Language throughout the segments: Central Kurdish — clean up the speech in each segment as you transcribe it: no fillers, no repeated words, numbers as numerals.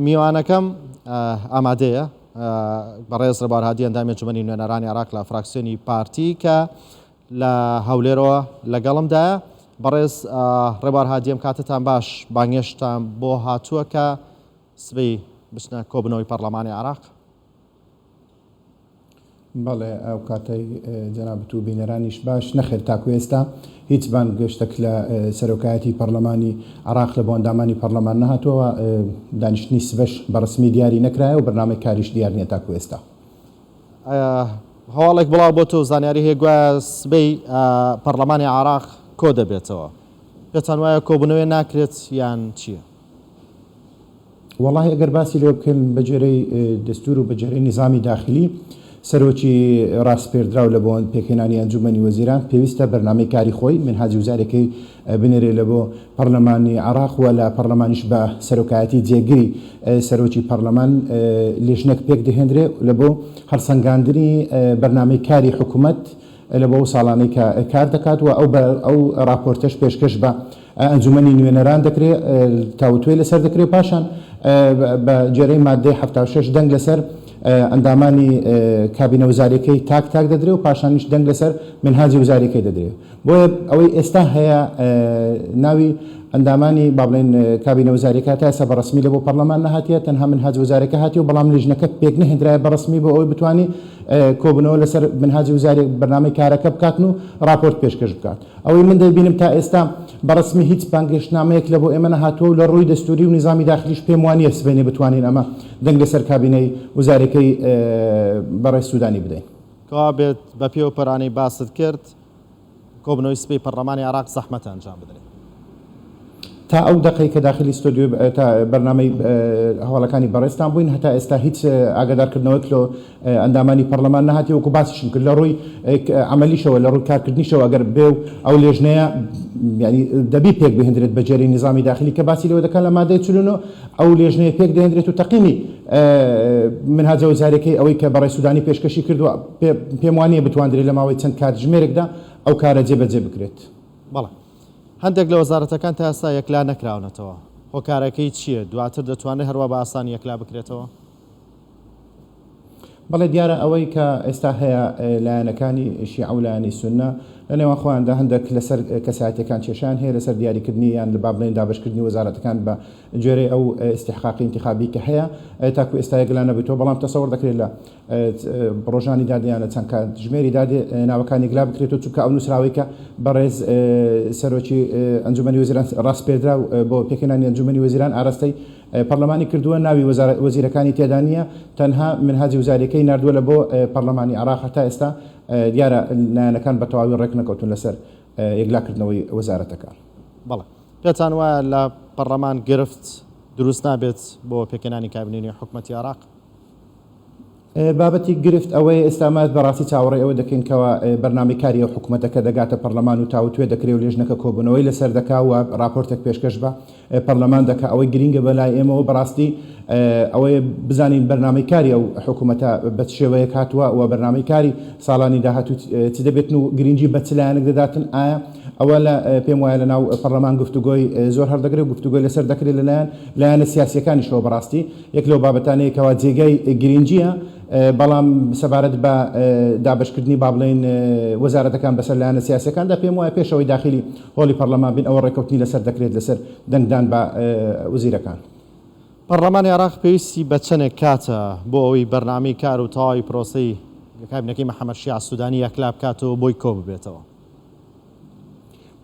میوانەکەم ئامادەیە، بەڕێز ڕێبوار هادی ئەندامی ئەنجومەنی نوێنەرانی عێراق لە فراکسیۆنی پارتی کە لە هەولێرەوە لەگەڵمدایە. بەڕێز ڕێبوار هادی ئەم کاتەتان باش، بانگێشتان بۆ هاتووە کە سبەی بچنە کۆبوونەوەی پەرلەمانی عێراق؟ بەڵێ ئەو کاتەی جەنابت و بینەرانیش باش، نەخێر تاکو ئێستا هیچ بانگێشتەک لە سەرۆکایەتی پەڕلەمانی عێراق لە بۆ ئەندامانی پەڕلەمان نەهاتووە، دانیشتنی سبەش بە ڕەسمی دیاری نەکرایە و بەرنامەی کاریش دیار نییە تاکو ئێستا. هەواڵێک بڵاو بۆتەوە زانیاری هەیە گوایە سبەی پەڕلەمانی عێراق کۆ دەبێتەوە، پێتان وایە کۆبوونەوەی ناکرێت یان چییە؟ وەڵاهی ئەگەر باسی لێوە بکەین بە گوێرەی دەستوور و بە گوێرەی نیزامی داخلی سەرۆکی ڕاسپێردراو لە بۆ پێکهێنانی ئەنجوومەنی وەزیران پێویستە بەرنامەی کاری خۆی مینهاجی وزارەکەی بنێرێ لە بۆ پەڕلەمانی عێڕاق و لە پەڕلەمانیش بە سەرۆکایەتی جێگری سەرۆکی پەڕلەمان لیژنەک پێک دەهێندرێ لە بۆ هەڵسەنگاندنی بەرنامەی کاری حکوومەت لە بۆ ئەو ساڵانەی کە کار دەکات و ئەو ئەو ڕاپۆرتەش پێشکەش بە ئەنجومەنی نوێنەران دەکرێ تاوتوێ لەسەر دەکرێ و پاشان بە گوێرەی ماددەی 76 دەنگ لەسەر ئەندامانی کابینە وزاریەکەی تاک تاک دەدرێ و پاشانیش دەنگ لەسەر منهاجی وزاریەکەی دەدرێ. بۆیە ئەوەی ئێستا هەیە ناوی ئەندامانی با بڵێین کابینە وزاریەکە تا ئێستا بە ڕەسمی لە بۆ پەڕلەمان نەهاتیە، تەنها منهاج وزارەکە هاتیە و بەڵام لیژنەکە پێک نەهێندرایە بە ڕەسمی بۆ ئەوەی بتوانی کۆبوونەوە لەسەر منهاجی وزاری بەرنامەی کارەکە بکاتن و ڕاپۆرت پێشکەش بکات. ئەوەی من دەیبینم تا ئێستا بە ڕەسمی هیچ بانگهێشتنامەیەک لە بۆ ئێمە نەهاتووە و لە ڕووی دەستووری و نیزامی داخلیش پێم وانییە سبەینێ بتوانین ئەمە دەنگ لەسەر کابینەی وزارەکەی بەڕێز سوودانی بدەین. کەوابێت بە پێی ئەو پەرانەی باست کرد، کۆبوونەوەی سبەی پەرلەمانی عێراق زەحمەتە ئەنجام بدرێت. تا ئەو دەقەی کە داخلی ستۆدیۆی تا بەرنامەی هەواڵەکانی بەڕێزتان بووین هەتا ئێستا هیچ ئاگادارکردنەوەیەک لۆ ئەندامانی پەڕلەمان نەهاتیە وەکو باسیشم کرد لە ڕووی عەمەلیشەوە لە ڕووی کارکردنیشەوە ئەگەر بێ و ئەو لێژنەیە یانی دەبی پێک بهێندرێت بە گوێرەی نیزامی داخلی کە باسی لێوە دەکات لە مادەی 49 ئەو لێژنەیە پێک دەهێندرێت و تەقیمی منهاجە وزاریەکەی ئەوەی کە بەڕێز سودانی پێشکەشی کردووە پێم وانیە بتواندرێت لە ماوەی چەند کاتژمێرێکدا ئەو کارە جێبەجێ بکرێت. بەڵێ. هەندێک لە وەزارەتەکان تا ئێستا یەکلا نەکراونەتەوە. هۆکارەکەی چییە؟ دواتر دەتوانرێت هەروا بە ئاسانی یەکلا بکرێتەوە؟ بەڵێ دیارە ئەوەی کە ئێستا هەیە لایەنەکانی شیعە و لایەنی سوننە لە نێوان خۆیاندا هەندێک لەسەر کەسایەتیەکان کێشەیان هەیە لەسەر دیاریکردنی یان با بڵێین دابەشکردنی وەزارەتەکان بە گوێرەی ئەو ئیستیحقاقی ئینتیخابی کە هەیە تاکو ئێستا یەکلا نەبوویتەوە بەڵام تەسەوڕ دەکرێت لە ڕۆژانی دادێ یان لە چەند کاتژمێری دادێ ناوەکان یەکلا بکرێتەوە چونکە ئەو نووسراوەی کە بەڕێز سەرۆکی ئەنجومەنی وەزیران ڕاسپێردراو بۆ پێکهێنانی ئەنجومەنی وەزیران ئاراستەی پەڕلەمانی کردووە ناوی وەزیرەکانی تێدا نییە تەنها منهاجی وزاریەکەی ناردووە لە بۆ پەڕلەمانی عێراق هەتا ئێستا دیارە لایەنەکان بە تەواوی ڕێک نەکەوتوون لەسەر یەکلاکردنەوەی وەزارەتەکان. بەڵێ. پێتان وایە لە پەڕلەمان گرفت دروست نابێت بۆ پێکهێنانی کابینەی نوێی حکومەتی عێراق؟ بابەتی گرفت ئەوەیە ئێستا ئەمە بەڕاستی چاوەڕێی ئەوە دەکەین کەوا بەرنامەی کاری ئەو حکومەتە کە دەگاتە پەرلەمان و تاوتوێ دەکرێ و لێژنەکە کۆبوونەوەی لەسەر دەکا و ڕاپۆرتێک پێشکەش بە پەرلەمان دەکا ئەوەی گرینگە بە لای ئێمەوە بەڕاستی ئەوەیە بزانین بەرنامەی کاری ئەو حکومەتە بە چ شێوەیەک هاتووە و بەرنامەی کاری ساڵانی داهاتوو چ دەبێتن و گرینگی بە چ لایەنێک دەداتن ئایا ئەوە لە پێم وایە لە ناو پەرلەمان گفتوگۆی زۆر هەڵدەگرێ و گفتوگۆی لەسەر دەکرێت لەلایەن لایەنە سیاسییەکانیشەوە بەڕاستی یەک لەو بابەتانەیە کەوا جێگای گرینگییە، بەڵام سەبارەت بە دابەشکردنی با بڵێین وەزارەتەکان بەسەر لایەنە سیاسییەکاندا پێم وایە پێش ئەوەی داخیلی هۆڵی پەڕلەمان بین ئەوە ڕێککەوتنی لەسەر دەکرێت لەسەر دەنگدان بە وزیرەکان. پەڕلەمانی عێراق پێویستی بە چەندێک کاتە بۆ ئەوەی بەرنامەی کار و تەواوی پرۆسەی کابینەکەی محەمەد شیاع سودانی یەکلا بکاتەوە بۆی کۆببێتەوە؟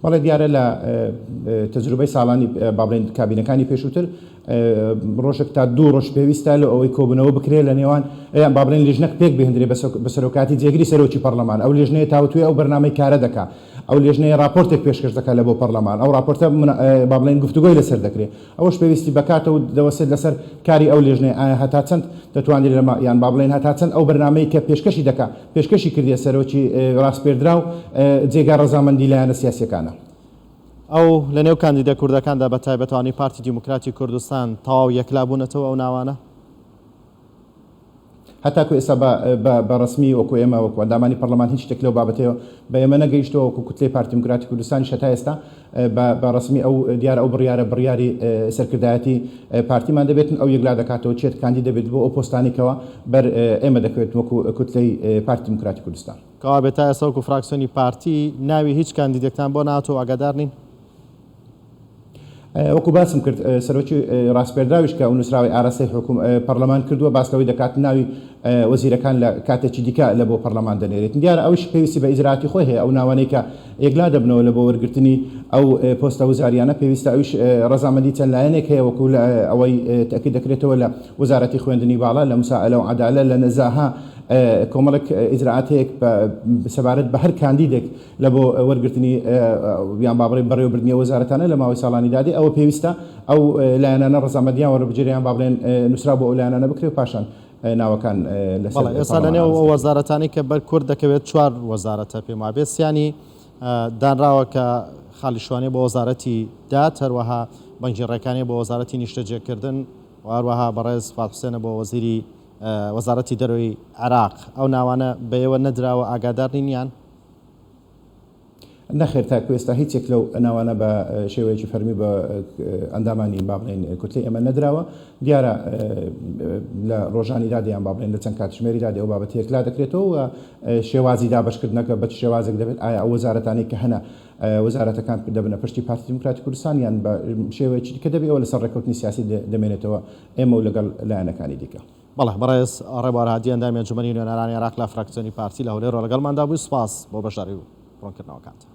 بەڵێ دیارە لە تەجروبەی ساڵانی با بڵێین کابینەکانی پێشووتر ڕۆژێک تا دوو ڕۆژ پێویستە لە ئەوەی کۆبوونەوە بکرێت لە نێوان یان با بڵێن لیژنەک پێک بهێندرێ بە سەرۆکاتی جێگری سەرۆکی پەرلەمان ئەو لیژنەیە تاوتوێ ئەو بەرنامەی کارە دەکا ئەو لیژنەیە ڕاپۆرتێک پێشکەش دەکات لە بۆ پەرلەمان ئەو ڕاپۆرتە با بڵێن گفتوگۆی لەسەر دەکرێت ئەوەش پێویستی بە کاتە و دەوەستێت لەسەر کاری ئەو لێژنەیە ئایا هەتا چەند دەتوانرێت لە یان با بڵێین هەتا چەند ئەو بەرنامەی کە پێشکەشی دەکا پێشکەشی کردیە سەرۆکی ڕاسپێردراو جێگا ڕەزامەندی لایەنە سیاسیەکانە. ئەو لە نێو کاندیدە کوردەکاندا بە تایبەت ئەوانەی پارتی دیموکراتی کوردستان تەواو یەکلا بوونەتەوە ئەو ناوانە؟ هەتاکو ئێستا بە بە بە ڕەسمی وەکو ئێمە وەکو ئەندامانی پەڕلەمان هیچ شتێک لەو بابەتەوە بە ئێمە نەگەیشتووە، وەکو کوتلەی پارتی دیموکراتی کوردستانیش هەتا ئێستا بە بە ڕەسمی ئەو دیارە ئەو بڕیارە بڕیاری سەرکردایەتی پارتیمان دەبێتن ئەو یەکلا دەکاتەوە چێت کاندید دەبێت بۆ ئەو پۆستانەی کەوا بەر ئێمە دەکەوێت وەکو کوتلەی پارتی دیموکراتی کوردستان. کەوابێت تا ئێستا وەکو فراکسیۆنی پارتی ناوی هیچ کاندیدێکتان بۆ نەهاتووە و ئاگادار نین؟ وەکو باسم کرد سەرۆکی ڕاسپێردراویش کە ئەو نووسراوەی ئاراستەی حکوم پەڕلەمان کردووە باس لەوەی دەکات ناوی وەزیرەکان لە کاتێکی دیکە لە بۆ پەڕلەمان دەنێرێت دیارە ئەویش پێویستی بە ئیجرائاتی خۆی هەیە ئەو ناوانەی کە یەکلا دەبنەوە لە بۆ وەرگرتنی ئەو پۆستە وزاریانە پێویستە ئەویش ڕەزامەندی چەند لایەنێک هەیە وەکو لە ئەوەی تەئکید دەکرێتەوە لە وەزارەتی خوێندنی باڵا لە مسائەلە و عەدالە لە نەزاهە کۆمەڵێک ئیجرائات هەیە سەبارەت بە هەر کاندیدێک لە بۆ وەرگرتنی یان با بڵێین بەڕێوەبردنی ئەو وەزارەتانە لە ماوەی ساڵانی دادێ ئەوە پێویستە ئەو لایەنانە ڕەزامەندیان وەربگیرێ یان با بڵێن نووسراو بۆ ئەو لایەنانە بکرێ و پاشان ناوەکان لەسەر بەڵێ ئێستا لە پەڕلەمان نێو ئاراستە ئەو بکرێن. وەزارەتانەی کە بەر کورد دەکەوێت چوار وەزارەتە پێم وابێت سیانی دانراوە کە خالی شوانێ بۆ وەزارەتی داد هەروەها بەنگی ڕێکانێ بۆ وەزارەتی نیشتەجێکردن و هەروەها بەڕێز فواد حوسێنە بۆ وەزیری وەزارەتی دەرەوەی عێراق ئەو ناوانە بە ئێوە نەدراوە ئاگادار نین یان؟ نەخێر تاکو ئێستا هیچ یەک لەو ناوانە بە شێوەیەکی فەرمی بە ئەندامانی با بڵێین کوتلەی ئێمە نەدراوە، دیارە لە ڕۆژانی دادێ یان با بڵێین لە چەند کاتژمێری دادێ ئەو بابەتە یەکلا دەکرێتەوە و شێوازی دابەشکردنەکە بە چ شێوازێک دەبێت، ئایا ئەو وەزارەتانەی کە هەنە وەزارەتەکان دەبنە پشتی پارتی دیموکراتی کوردستان یان بە شێوەیەکی دیکە دەبێت، ئەوە لەسەر ڕێککەوتنی سیاسی دەمێنێتەوە ئێمە و لەگەڵ لایەنەکانی دیکە. بەڵێ بەڕێز ڕێبوار هادی ئەندامی ئەنجومەنی نوێنەرانی عێراق لە فراکسیۆنی پارتی لە هەولێرەوە لەگەڵماندا بووی، سوپاس بۆ بەشداری و ڕوونکردنەوەکانتان.